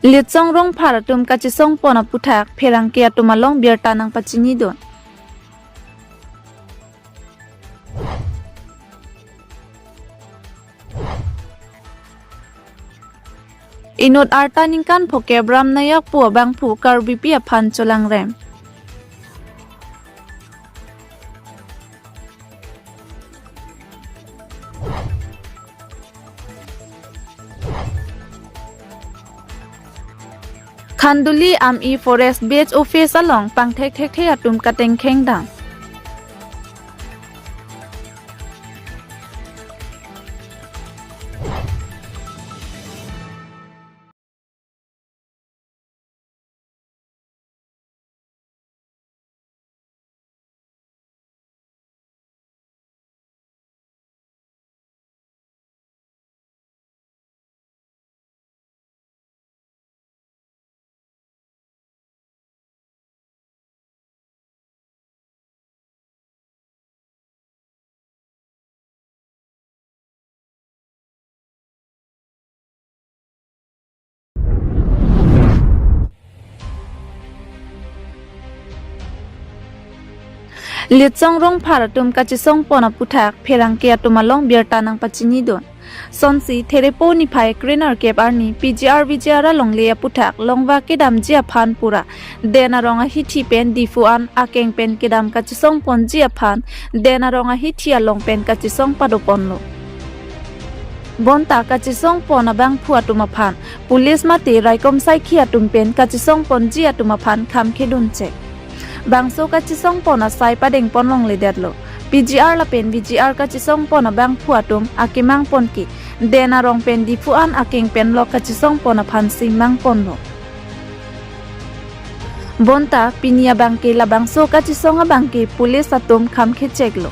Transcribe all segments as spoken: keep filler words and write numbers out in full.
Litsong Rongphar atum kachisongpon aputhak pherangke atum along birta nangpachinidun. Inut arta ningkan phokep Ram Nayak pu abangphu Karbipi aphan cholangrem. Khanduli Amei Forest Beat Office along pangthek thekthe atum katengkheng dam. Litsong Rongphar atum kachisongpon aputhak pherangke atum along birta nangpachinidun. Sonsi Therepo niphai krenerkep arni P G R V G R alongle aputhak longva kedamji aphan pura Den Arong ahithi pen Diphu an akeng pen kedam kachisongponji aphan Den Arong ahithi along pen kachisong padoponlo. Bonta kachisongpon abangphu atum aphan police mate raikom saikhi atum pen kachisongponji atum aphan kham khedun chek. Bangso kachisongpon asai padengpon longledetlo. P G R lapen V G R kachisongpon abangphu atum akemangpon ke Den Arong pen Diphu an akeng pen lok kachisongpon aphansi mangponlo. Bonta pini abangke labangso kachisong abangke police atum kham khecheklo.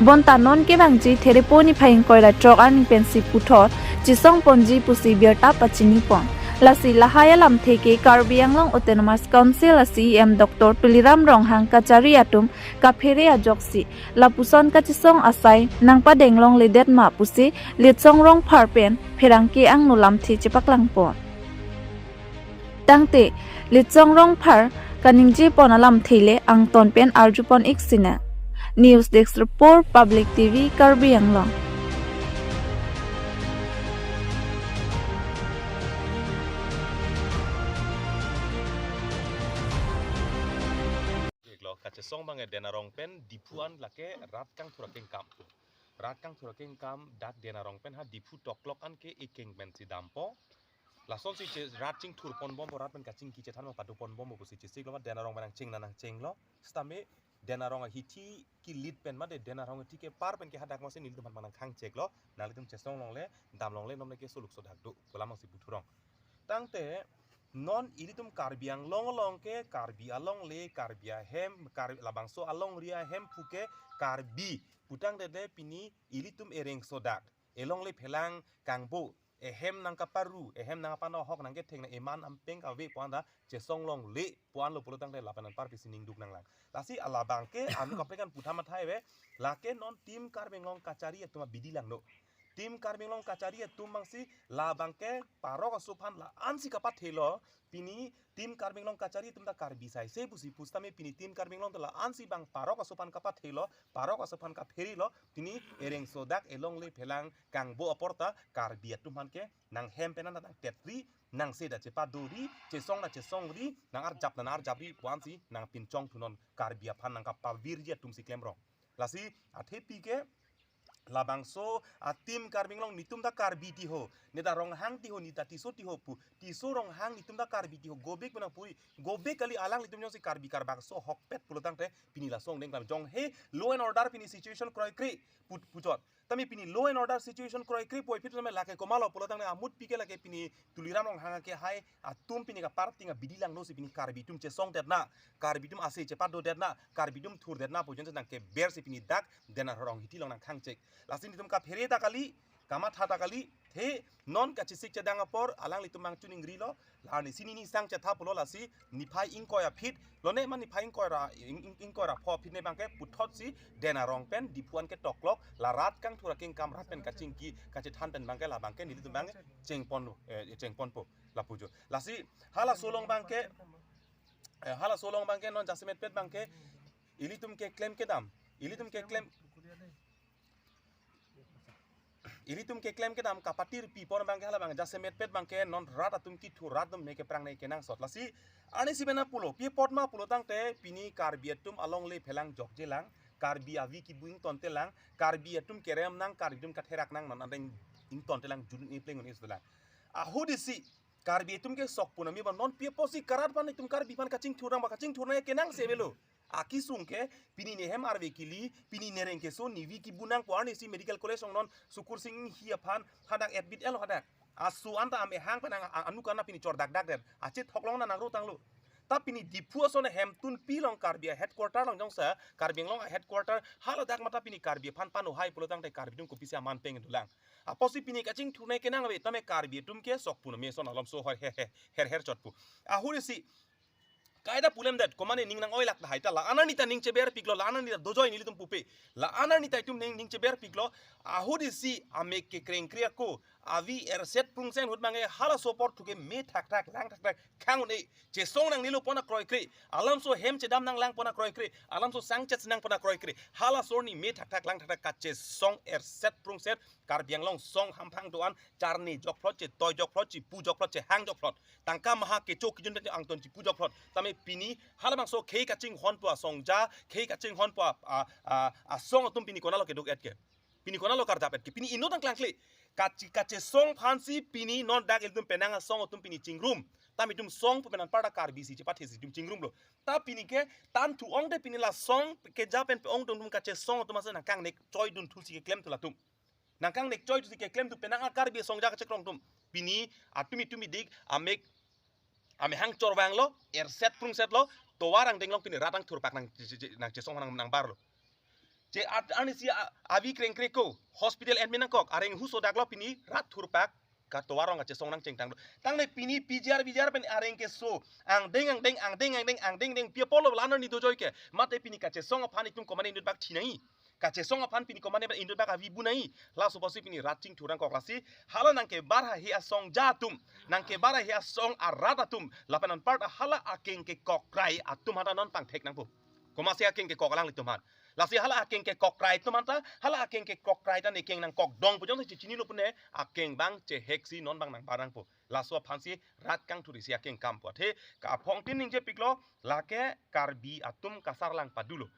Bonta non kevangji Therepo niphai ingkoi ra throk arni pensi puthot chisongponji pusi birta pachinipon. Lasi lahai alamthe ke Karbi Anglong Autonomous Council a C E M Doctor Tuliram Ronghang kachari atum kaphere ajoksi lapuson kachisong asai nangpadeng longledet ma pusi Litsong Rongphar pen pherangke angno lamthe chepaklangpon. Tangte Litsong Rongphar kaningjepon alamthe le angton pen arjupon ik sinang. News Desk Report, Public T V, Karbi Anglong. Iklo kachisong abang Den Arong pen Diphu an lake rat kangthur akeng kam. Rat kangthur akeng kam dak Den Arong pen ha Diphu toklok an ke ekeng pensi dampo. Lasonsi che rat chingthurponbompo, rat pen kachingki chethanbom, padoponbompo pusi chesiklo, ma Den Arong pen nangcheng na nangchenglo. Sitame Den Arong ahithi kilit pen mate Den Arong ahithi kepar pen ke hadak masi nelitum aphan nangkhangcheklo. Nanglitum chesong longle, dam longle, nomne ke soluk sodak do pu alam si puthurong. Tangte non ilitum Karbi Anglong along ke Karbi alongle, Karbi ahem, Kar-, labangso alongri ahemphu ke Karbi putangdetde pini ilitum ereng sodak, elongle phelang kangbo, ehem nangkaparu, ehem nangkapanohok, nangketheng, nang eman ampeng kave pu anta chesong longle pu anlo pulotangte lapen anparpi si ningduk nanglang. Lasi alabangke anu kaprek an putham athai ave, lake non Team Karbi Anglong kachari atum abidi langno. Team Karbi Anglong kachari atum abangsi labangke parok aso aphan la-ansi kapathelo, pini Team Karbi Anglong kachari atum ta Karbi sai se pusi pusitame pini Team Karbi Anglong ta la-ansi bang parok aso aphan kapathelo, parok aso aphan kapherilo, pini ereng sodak, elongle phelang kangbo apor ta Karbi atum aphan ke nanghem pen anta nangtetri, nangse ta chepadori, chesong ta chesongri, nang-arjap ta nang-arjapri pu ansi nangpinchong thunon, Karbi aphan nangkapavirji atum si klemrong. Lasi athepi ke labangso a Team Karbi Anglong, netum ta Karbi tiho, ne ta Ronghang tiho, ne ta Tisso tiho pu, Tisso Ronghang netum ta Karbi tiho, go back pu nangpuri, go back kali, alanglitum jongsi Karbi Karbak aso ahokpet pulotangte pini laso angdeng klam jong he law and order pini situation kroikre put puchot. Tame pini law and order situation kroikre puvoiphit tame lake komatlo pulotangte amutpi ke lake pini Tuliram Ronghang akehai atum pini kaparting abidi langno si pini Karbi atum chesongdetna, Karbi atum ase chepadodetna, Karbi atum thurdetna pu ajoine nangkebersi pini dak Den Arong ahithi along nangkhangchek. Lasi netum kaphere ta kali, kamatha ta kali, the non kachesik chedang apor alanglitum abang chuning rilo, la arni si neli sang chetha pulo lasi niphai ingkoi aphi, lone ma niphai ingkoi ra, ing-, ing-, ingkoi ra pho aphi ne abangke puthot si Den Arong pen Diphu an ke toklok, la rat kangthur akengkam rat pen kachingki, kachethan pen abangke la abangke nelitum abang chengpon, eh, chengponpo, lapu jo. Lasi halaso along abangke, eh, halaso along abangke non jasemetpet abangke, ilitum keklem kedam, ilitum keklem, ilitum keklem kedam kapatir pipon abangke hala abang jasemetpet abangke non rat atum kithur rat atum me keprang ne kenangsot. Lasi arni si bena pulo, pi apot ma pulo tangte pini Karbi atum alongle phelang jokjelang, Karbi avi kibu ingtontelang, Karbi atum kerem nang, Karbi atum katherak nang non andeng ingtontelang, jun-un-e pleng-un-e selang. Ahut isi Karbi atum ke sok punami ba non pi apotsi karat aphan itum Karbi aphan kachingthur nang ba kachingthur nang kenangse avelo. Akesung ke pini ne hem arve kili, pini ne reng keso, ne vi kibu nangpo, arni si medical college along non Sukur Sing Enghi aphan hadak admit-etlo hadak. Aso anta amehang pen ang, ang, anu kana pini chordak dak det. Achethok along na nangro tanglo. Ta pini Diphu ason ahemtunpi along Karbi a headquarter along jongsi, Karbi Anglong a headquarter, haladak mata pini Karbi aphan pano hai pulo tangte Karbi atum kopisi aman peng dolang. Apotsi pini kachingthur nang kenang ave, tame Karbi atum ke sok punami ason alomso her, her, her, her, her chotpo. Ahut isi, kaita pulem det, komane ning nang-oi lak tahai ta, la-an arni ta ning cheberpiklo, la-an arni ta dojoi nelitum pupe, la-an arni ta itum ning, ning cheberpiklo, ahut isi amek kekrengkre ako, avi erset prungsen ahut abangke halaso apor thu ke me thakthak, lang thakthak, khang un-e, chesong nangnelo pon akroikre, alamso hem chedam nanglang pon akroikre, alamso sang chets nang pon akroikre, halaso arni me thakthak, lang thakthak, kachesong erset prungset, Karbi Anglong song hamphang do-an, charni jokphlot, chetoi jokphlot, chipu jokphlot, chehang jokphlot. Tangka maha kecho kijun pen angton chipu jokphlot. Tame pini halabangso khei kachinghonpo asong ja, khei kachinghonpo a, a, a, asong atum pini konatlo keduk-et ke. Pini konatlo karjap-et ke. Pini inut nangklangkle. Kachi, kachesong aphansi pini non dak ilitum penang asong atum pini chingrum. Tame itum song pu pen anparta Karbi si chepathe si itum chingrumlo. Ta pini ke than thu-ong te pini la song keja pen pe-ong atum kachesong atum ase nangkangnek choidun thu si keklem thu latum. Nangkangnek choi thu si keklem thu penang a Karbi asong ja kachekrong atum. Pini atum itum idik amek, amehang chorvanglo, erset prungsetlo, tovar angdeng along pini rat angthur pak nang, nang chesong nang, nangbarlo. Che at, arni si a, avi krengkre ako, hospital admit nangkok, areng huso daklo pini rat thur pak, ka tovar along kachesong nangchengtanglo. Tangte pini P G R, V G R pen areng keso, angdeng, angdeng, angdeng, angdeng, angdeng, deng, pi apotlo la-an arni dojoi ke, mate pini kachesong aphan itum komane inut bak thi nangji. Kachesong aphan pini komane inut bak avi bu nangji. Laso apotsi pini rat chingthur nangkok lasi. Hala nangkebar haihe asong ja atum, nangkebar haihe asong arat atum, lapen anparta hala akeng kekokrai atum aphanta non pangthek nangpo. Komatsi akeng kekok alanglitum aphan. Lasi hala akeng kekokrai atum aphanta, hala akeng kekokrai ta ne keng nangkok dong pu jongsi chechinilo pune, akeng abang cheheksi non abang nangbar nangpo. Laso aphansi rat kangthur isi akeng kam pu athe, ka aphongtin ningjepiklo, lake Karbi atum kasarlang padulo.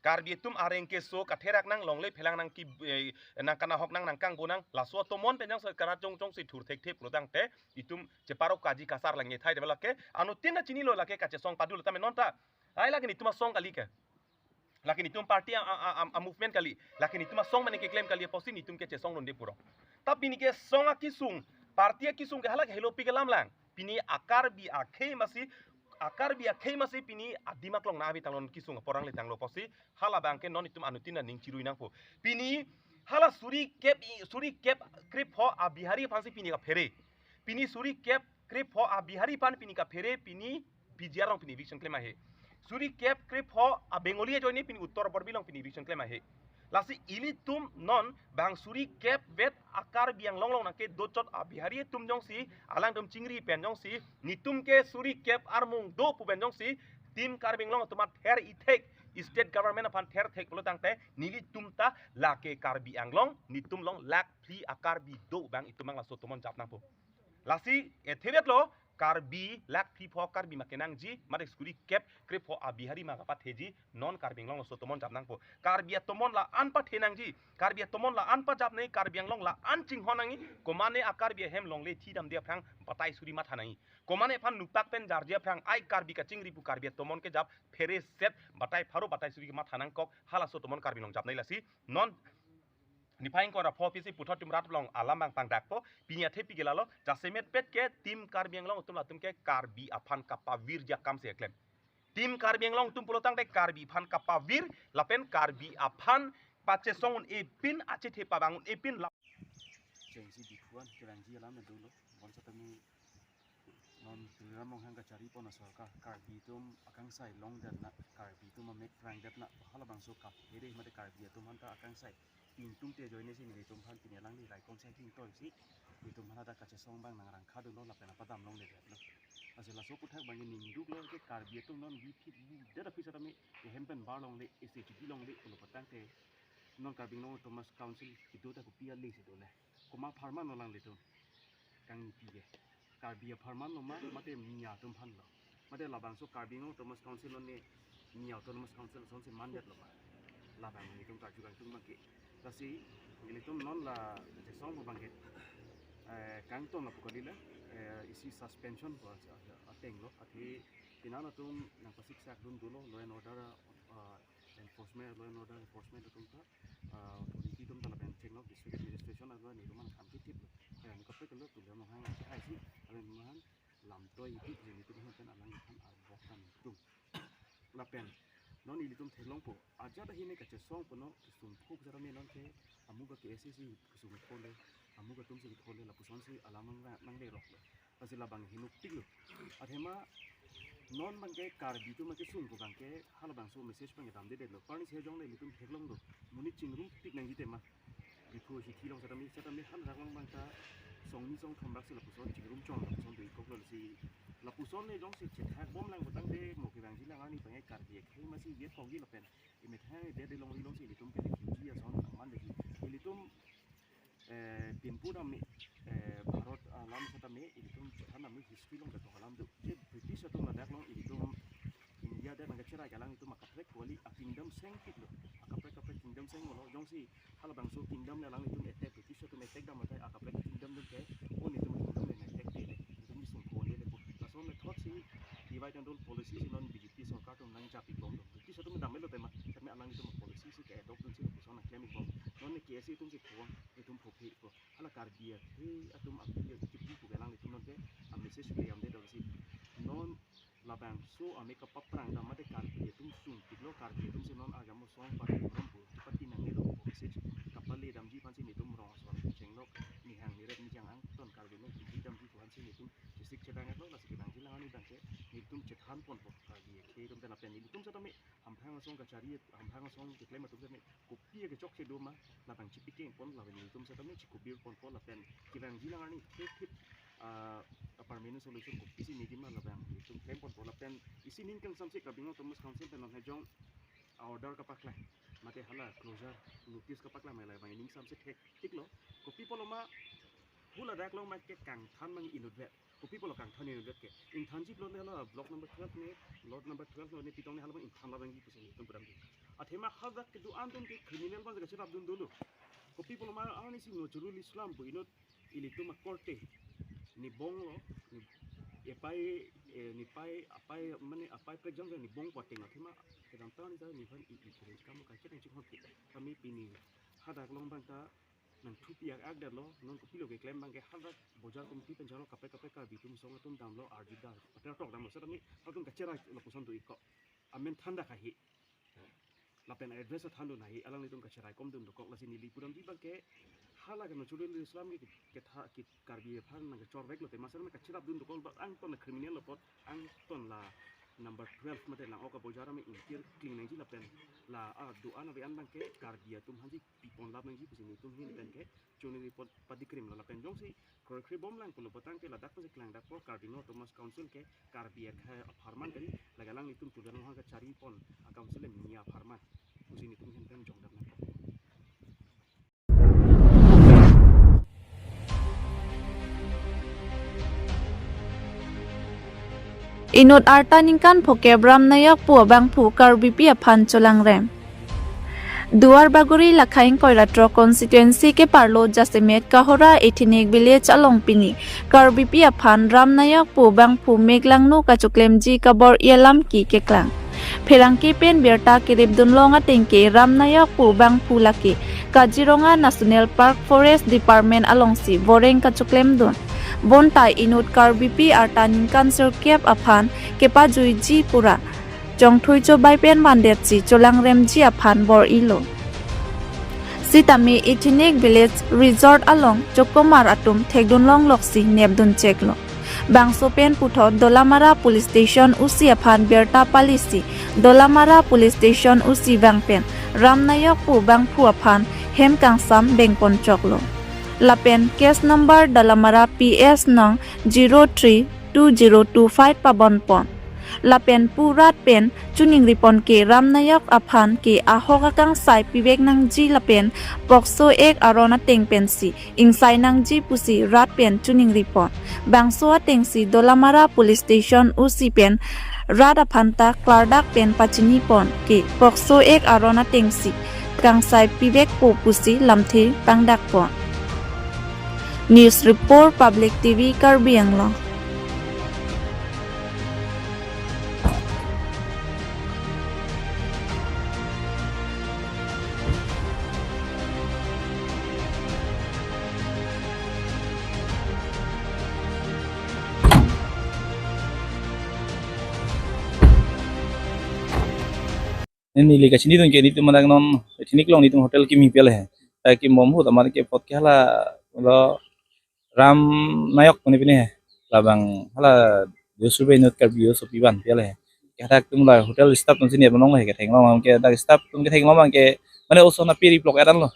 Karbi atum areng keso katherak nang, longle phelang nang ki, eh, nang kanahok nang, nang kangbo nang, laso atomon pen jongsi karat jong jongsi thur thekthe pulo tangte, itum cheparo kaji kasarlang ye thai de lake, anuttin ta chinilo lake kachesong padulo tame non ta. Ai lake netum asong kali ke. Lake netum party a, a, a, a, a movement kali. Lake netum asong mane keklem kali apotsi netum kechesong dunde puro. Ta pini kesong akesung, party akesung ke hala ke helopik alam lang. Pini a Karbi akhei masi, a Karbi akhei masi pini adim aklong na avi tanglo, kesung apor angle tanglo apotsi, hala abangke non itum anuttin aning chirui nangpo. Pini hala suri kep i, suri kep krepho a Bihari aphansi pini kaphere. Pini suri kep krepho a Bihari aphan pini kaphere, pini P G R along pini eviction klem haihe. Suri kep krepho a Bengali ajoine pini Uttar Borbil along pini eviction klem haihe. Lasi ilitum non bang suri kep vet a Karbi Anglong along nangkedochot a Bihari atum jongsi, alangtum chingri pen jongsi, netum ke suri kep armung do pu pen jongsi, Team Karbi Anglong atum ather ithek, state government aphan ther thek pulo tangte, nelitum ta lake Karbi Anglong, netum along lakh phli a Karbi do abang itum abang laso atomon jap nangpo. Lasi, eh, thevetlo, Karbi lakh phli pho Karbi ma kenangji, mate suri kep krepho a Bihari ma kapatheji, non Karbi Anglong laso atomon jap nangpo. Karbi atomon la-an pathe nangji, Karbi atomon la-an pajap nangji, Karbi Anglong la-an chinghon nangji, komane a Karbi ahem longle thi damde aphrang batai suri matha nangji. Komane aphan nupak pen jarji aphrang ai Karbi kachingri pu Karbi atomon kejap phereset batai pharo batai suri kematha nangkok, halaso atomon Karbi Anglong jap nangji lasi, non niphai ingkoi ra pho aphisi puthot itum rat along alam abang pangdakpo, pini athepi ke lalo, jasemetpet ke Team Karbi Anglong atum latum ke Karbi aphan kapavirji akam si keklem. Team Karbi Anglong atum pulo tangte Karbi aphan kapavir, lapen Karbi aphan pachesong un-e pin, achethe pabang un-e pin la. Pensi Diphu an kevangji alam dolo. Bonsetame non Tuliram Ronghang kachari pon asorkar Karbi atum akangsai longdet na, Karbi atum amek prangdet na, halabangso kap here mate Karbi atum aphan ta akangsai. Ingtung te ajoine si nelitum aphan pini alangli raikom sai thingtoi si, itum aphan ta kachesong abang nangrangkha dunlo lapen apadam longledetlo. Lasi laso aphuthak abang ningduklo ke Karbi atum non biphi bu det aphi setame ehem pen bar longle, isi chuti longle pulo patang te non Karbi Anglong Autonomous Council kedo ta kopi ale si dole. Komat apharman lo alanglitum? Kangnipi ke Karbi apharman lo ma, mate Miya atum aphan lo? Mate labangso Karbi Anglong Autonomous Council lo ne Miya Autonomous Council asonsi mandetlo ma? Labang nelitum karju kangtung abang ke. Lasi nelitum non la kachesong abang ke, eh, kangton lapu kali la, eh, isi suspension pu ateng lo. Athe pini an atum nangpasiksak dun dolo, law and order, uh, enforcement, law and order enforcement atum ta, uh, authority atum ta lapen chenglok district administration arlo nelitum aphan kam titip lo. Kaya ni kaprek lo Tuliram Ronghang akhai si, lapen man lamtoi iti jeni atum aphan alangphan arbok kan tung. Lapen non ilitum theklongpo, ajat ahini kachesong puno kesung phuk jara me non ke amu ka K S A si kesung khole, amu ka atum si khole, lapuson si alam nang, nanglerok lo. Lasi labang hinuk tik lo. Athema non abang ke Karbi atum ke sungko abang ke halabangso message abang damdedetlo. Parni sejong le ilitum theklong do. Monit chingrum tik nangji tema. Diphu hithi along setame, setame haladak along abang ta songni songthom rak si lapuson chingrum chong lapuson do-ik kok lo. Lasi lapuson le jongsi chethak bom lang putangte mo kevangji alang arni abang ke Karbi akhei masi viet kok ji lapen imethang de de long ri long si ilitum ke refugee ason angman de ilitum, eh, pinpu dam me, eh, Bharat alam setame ilitum chethan dam me history along ketok alam do. Ke British atum ladak along ilitum India adet nangkacherai ke alanglitum akaprek kali a kingdom seng tik lo. Akaprek kaprek kingdom seng lo. Jongsi halabangso kingdom le alanglitum attack, British atum attack dam atai akaprek kingdom atum ke, o nelitum kingdom le nang attack te le, nelitum sungko le le po. Laso method si divide and rule policy si non B J P sorkar atum nangjapi bom lo. British atum dam lo tema, setame alanglitum policy si ke-adopt dunsi lapuson nangklem-ik bom. Non ne K S A atum si pho, itum pho phe po. Hala Karbi akhei atum api achipi pu ke alanglitum non ke a message ke damde do si. Non labangso amek kapaprang dam mate Karbi atum sung tik lo, Karbi atum si non arjamo song party atum pu pati nangne do message kapale damji aphan si nelitum rong asor chenglok nihang niret nijang angton Karbi Anglong kidi damji aphan si nelitum chesik chedang lo. Lasi kevangji alang arni abang ke nelitum chethan ponpo Karbi akhei atum ta lapen nelitum setame Hamphang asong kachari, Hamphang asong keklem atum setame kopi kechok si do ma, labang chipikeng pon, lapen nelitum setame chikubir ponpo lapen kevangji alang arni thip thip, ah, permanent solution kopisi niji ma labang nelitum klem ponpo lapen isi ning kangsam si Karbi Anglong Autonomous Council pen non hejong a order kapaklang mate hala closure notice kapaklang ma labang ning samse thek tik lo. Kopi pulo ma haladak along ma ke kangthan abang inutvet. Kopi pulo kangthan inutvet ke? Ingthanji pulote hala block number twelve ne, lot number twelve ne pitong ne halabang ingthan labangji pusi nelitum pudamji. Athema haladak kedo-an atum ke criminal abang kacherap dun dolo. Kopi pulo ma arni si Nojrul Islam pu inut ilitum akorte nebong lo, ne, epai, eh, nepai, apai, mane apai prekjang ke nebong pu ateng athema kedamtang ni ta nephan i, i, i, kamu kache nang chihon pik. Kami pini hadak along abang ta nangthupi ak, ak det lo, non kopilo keklem abang ke hadak bojar committee pen jalo kaprek kaprek Karbi atum song atum damlo, arju dam, pater tok damlo, setame atum kacherai lapuson do-ik kok. Amen than dak ahi. Lapen address than dun ahi, alanglitum kacherai kom dun dokok, lasi neli pudamji abang ke hala ke Nojrul Islam ke, ketha, ke Karbi aphan nangkechorvek lo tema setame kacherap dun dokok, angton criminal lo apot, angton la number twelve mate lang-ok abojar me ingkir kling nangji lapen la, ah, do-an ave-an abang ke Karbi atum aphansi pipon lap nangji pusi nelitum ahin pen ke chuni report padikrim lo lapen jongsi kroikre bom lang pulo putangte ladak pusi klang dak po Karbi Anglong Autonomous Council ke Karbi akhei apharman kali, lake alanglitum Tuliram Ronghang kachari pon a council le Miya apharman pusi nelitum ahin pen jongdam nangkok. Inut arta ningkan phokep Ramnayok pu abangphu Karbipi aphan cholangrem. Duar Bagori Lakhaing Koiratro constituency keparlo jasemet Kahora Ethnic Village along pini Karbipi aphan Ramnayok pu abangphu meklangno kachoklemji kabor-i alam ke keklang. Pherangke pen birta kerip dunlong ateng ke Ramnayok pu abangphu lake Kaziranga National Park Forest Department alongsi boreng kachoklemdun. Bonta inut Karbipi arta ningkan sirkep aphan kepajuiji pura chongthui chobai pen mandetsi cholangremji aphan bor-ilo. Sitame Ethnic Village Resort along chokomar atum thekdun longloksi nepdun cheklo. Bangso pen puthot Dolamara Police Station O C aphan birta palisi Dolamara Police Station O C vang pen Ram Nayok pu bangphu aphan hem kangsam bengpon choklo. Lapen case number Dolamara P S nong zero three two zero two five pabonpon. Lapen pu rat pen chiningripon ke Ram Nayok aphan ke ahok akangsai pivek nangji lapen POCSO Act aron ateng pensi ingsai nangji pusi rat pen chiningripon. Bangso atengsi Dolamara Police Station O C pen rat aphanta klardak pen pachinipon ke POCSO Act aron atengsi kangsai pivekpo pusi lamthe pangdakpon. News Report, Public T V, Karbi Anglong. Neli kachinidun ke nelitum adak non Ethnic along nelitum hotel kimi pi le he. Ta kimi ahut amat ke apot ke hala lo Ram Nayok pu ne pi ne he. Labang hala Diu Survey North Karbi Diu Sopi ban pi le he. Ke hadak atum la hotel staff atum si nep longlo he, ke theklong ke dak staff atum ke theklong ke mane oso na piri plok eran lo.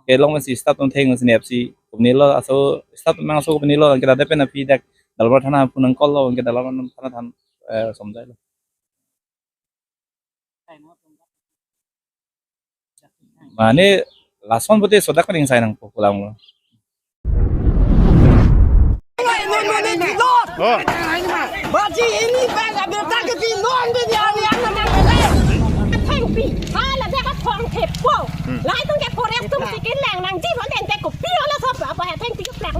Ke longsi staff atum theng si nep si kumne lo, aso staff atum aso kumne lo, ke dak pen aphi dak Dolamara thana phone nang call lo, ke Dolamara thana than, eh, somjai lo. Mane lason pute sodak pen ingsai nangpo pu lang lo. Oh. Baji ini bela berta ke di non di di ari anak anak bela. Thengpi, hala dia ka phong thepo. Hmm. Lai tung ke forest atum si kelang nangji, non den te kopi ola sop apa ya thengpi plak.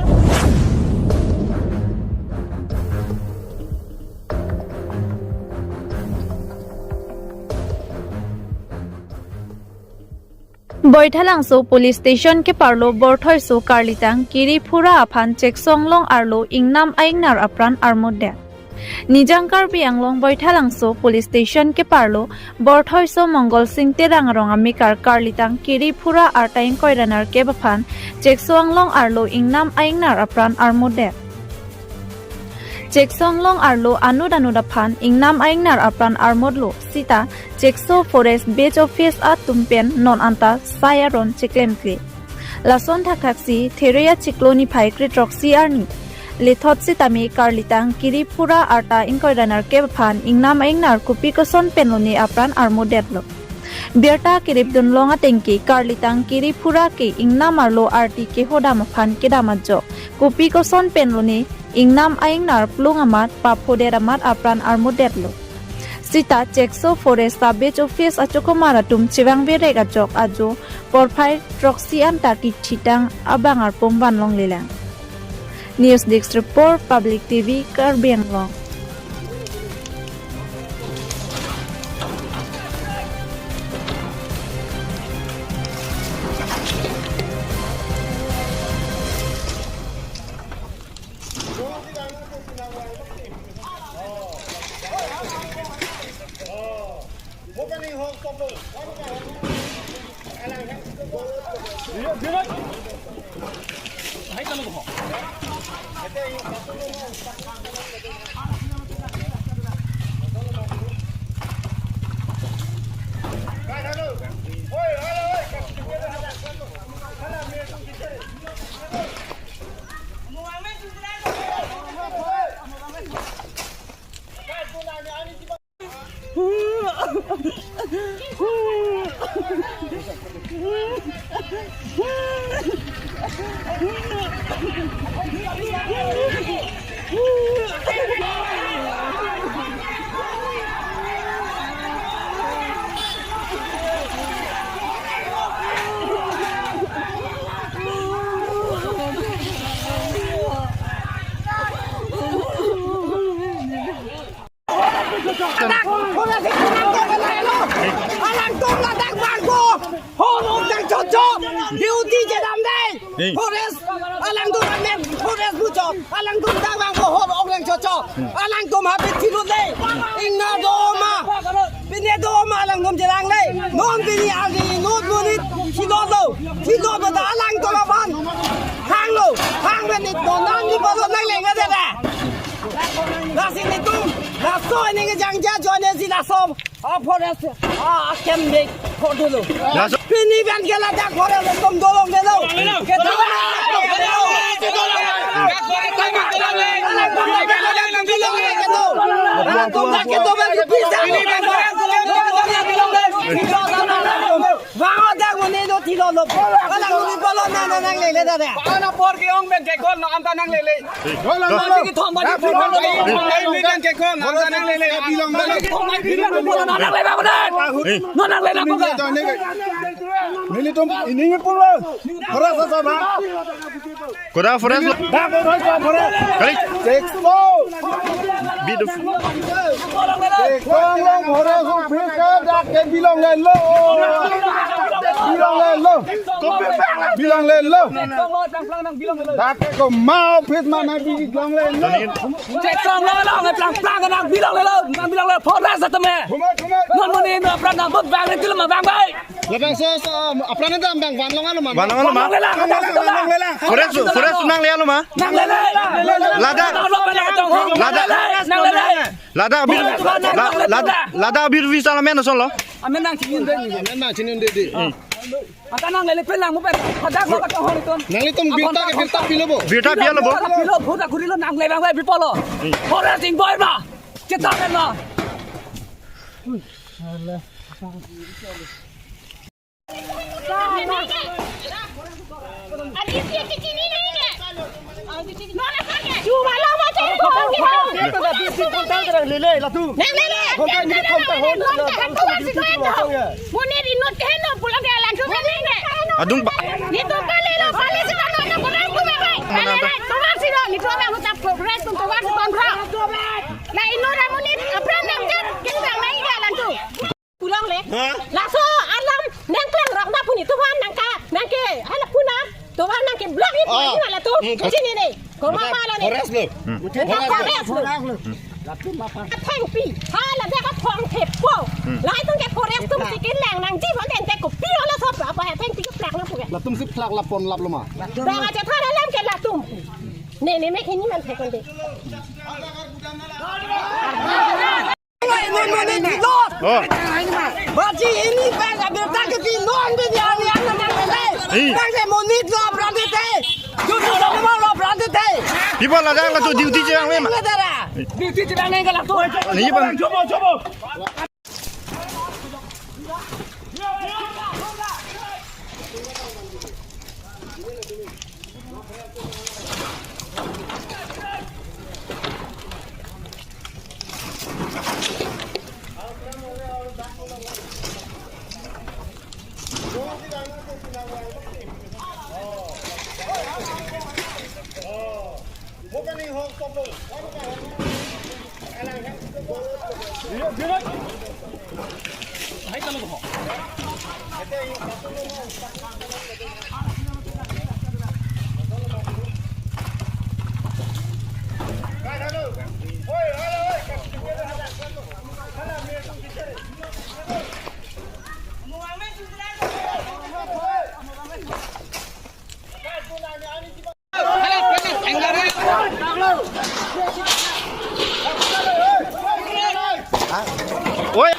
Baithalangso Police Station keparlo Borthoiso karlitang Kiri Phura aphan Chekso Anglong arlo ingnam a-ingnar apran armutdet. Nijang Karbi Anglong Baithalangso Police Station keparlo Borthoiso Mongol Sing Terang arong amekar karlitang Kiri Phura arta ingkoi ra nerkep aphan Chekso Anglong arlo ingnam a-ingnar apran armutdet. Chekso Anglong arlo anut anut aphan ingnam a-ingnar apran armutlo sita Chekso Forest Beat Office atum pen non anta sai aron cheklemkle. Lason thakthaksi There achiklo niphai kre-throksi arni lethot sitame karlitang Kiri Phura arta ingkoi ra nerkep aphan ingnam a-ingnar kopi koson pen lone apran armutdetlo. Birta keripdun long ateng ke karlitang Kiri Phura ke ingnam arlo arti kehodam aphan kedam ajok kopi koson pen lone ingnam a-ingnar plung amat paphodet amat apran armutdetlo. Sita Chekso Forest Sub Beat Office achokomar atum chevang berek ajok ajo porphai throksi anta kithitang abang arpum vanlonglelang. News Desk Report, Public T V, Karbi Anglong. Alangtum ladak bangko, hor ok dang chocho, duty kedam dei. Hey. Forest, alangtum amen, forest bucho, alangtum dak bangko hor ok dang chocho. Hmm. Alangtum habit thilot dei. Ingna doma, pine doma alangtum chelang dei. Non pini agi, non monit, thilot lo. Silo bata alang tolo ban. Hanglo, hang menit non nangji bolo nangleng aja da. Lasi netum, laso ini kejangja join si laso. Ah, forest, ah, akem dek, kok dulu. Laso. Pini ban ke ladak forest tum dolong dulu. Kita. Bang, otak muni do thilo lo. Alang muni bolo na na nanglele da da. Ana por ke ong ben ke kol no anta nanglele. Bang ke thom bang ke thom bang ke kol no anta nanglele. Bilong bang ke thom bang ke kol no nanglele bang. No nanglele bang. Nelitum ini ngi pulo. Ora sa sa bang. Koda forest lo. Dak forest, dak forest. Kali. Six four. Bid. Six four lo forest office ke dak ke bilong le lo. Bilong le lo. Bilong le lo. Dak ke ko ma office ma na bilong le lo. Cek song lo lo nang plang plang nang bilong le lo. Nang bilong le forest atum he. Kumai, kumai. Non muni no apran nang bot bang le til ma bang bai. Labangso, so, apran dam bang vanlong alo ma. Vanlong alo ma. Vanlong le lang. Vanlong le lang. Forest, forest nangle alo ma. Nanglele. Ladak. Ladak. Nanglele. Ladak bir, la-, ladak, ladak bir visa la men solo. Amen nang chinin de. Amen nang chinin de de. Ata nanglele pelang mo pe. Hadak lo ka hon itum. Nanglitum birta ke birta pilo bo. Birta pilo bo. Pilo bo ta kurilo nangle bang bai bipolo. Forest ingboi ma. Cheta ma. Monit inut keheno pulang ke alantu keheno. Adung pa. Nitu kali lo kali si kono na kurang kuma kai. Kali rai tovar si lo nitu abang ucap progress tum tovar si kontra. La inut amonit apran nam jan kini bang nai ke alantu. Pulang le. Hah? Laso alam nang klang rok na puni tuhan nang ka nang ke hala puna tuhan nang ke blok ni puni hala tu. Hmm. Kecil ini. Koma pala ni. Forest lo. Hmm. Forest lo. Forest lo. Athengpi. Hala dia ka phong thepo. Hmm. Lai tung ke forest tum sikin lang nang ji von den te kopi hala sop apa athengpi ke plak na puke. Latum si plak lapon lap lo ma. Bang aja thara lang ke latum. Ne ne me kini man thekon de. Oh. Baji ini bang abirta ke ti non de dia ni ang nang le. Ih. Bang de monit lo apran de te. Jutu lo mo lo apran de te. Ibo ladak laso duty chevang me ma. Duty chevang nang ke laso. Ni bang. Chobo chobo. Oi.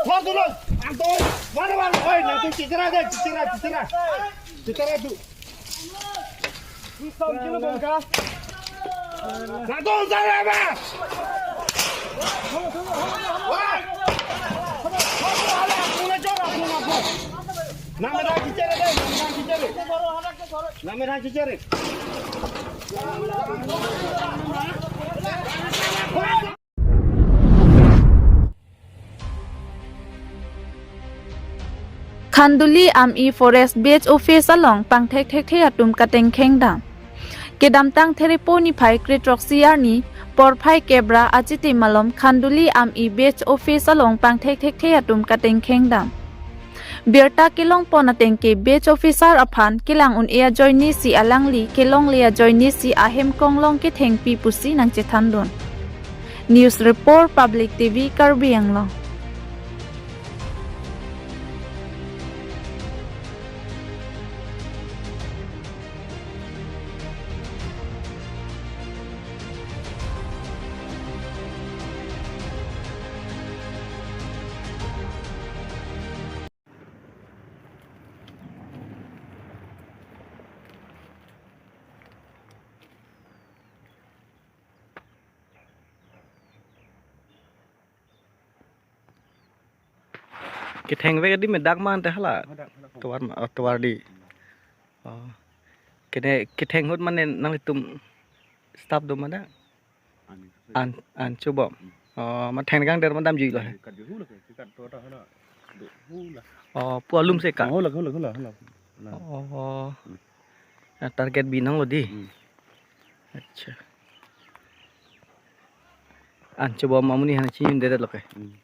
Thor dulu, angtoi, mana mana, oi, nanti cicera deh, cicera, cicera, cicera tu. Nanti usah ya, Mas. Wah. Nama dah cicera deh, nama dah cicera. Nama dah cicera. Khanduli Amei Forest Beat Office along pangthek thekthe atum katengkheng dam. Kedamtang Therepo niphai kre-throksi arni porphai kep ra achiti malom Khanduli Ami Batch Office along pangthek thekthe atum katengkheng dam. Birta kelongpon ateng ke batch officer aphan kelang un-e ajoinesi alangli kelongle ajoinesi ahem konglong kethengpi pusi nangchethandun. News Report, Public T V, Karbi Anglong. Kethengvek adim me dak ma ante hala? Hadak, hadak. Tovar ma, oh, tovar di. Oh. Kene ketheng ahut mane nanglitum staff do ma dak? An, an chobom. Hmm. Oh, ma thengkang der ma damjuilo he. Kat ju hula ke, kat to ta hula. Do hula. Oh, pu alum se ka? Hula, hula, hula, hula. Hula. Oh. Hmm. Ah, target binong lo di. Hmm. Acha. An chobom amonit aphan chinidetlo ke. Hmm.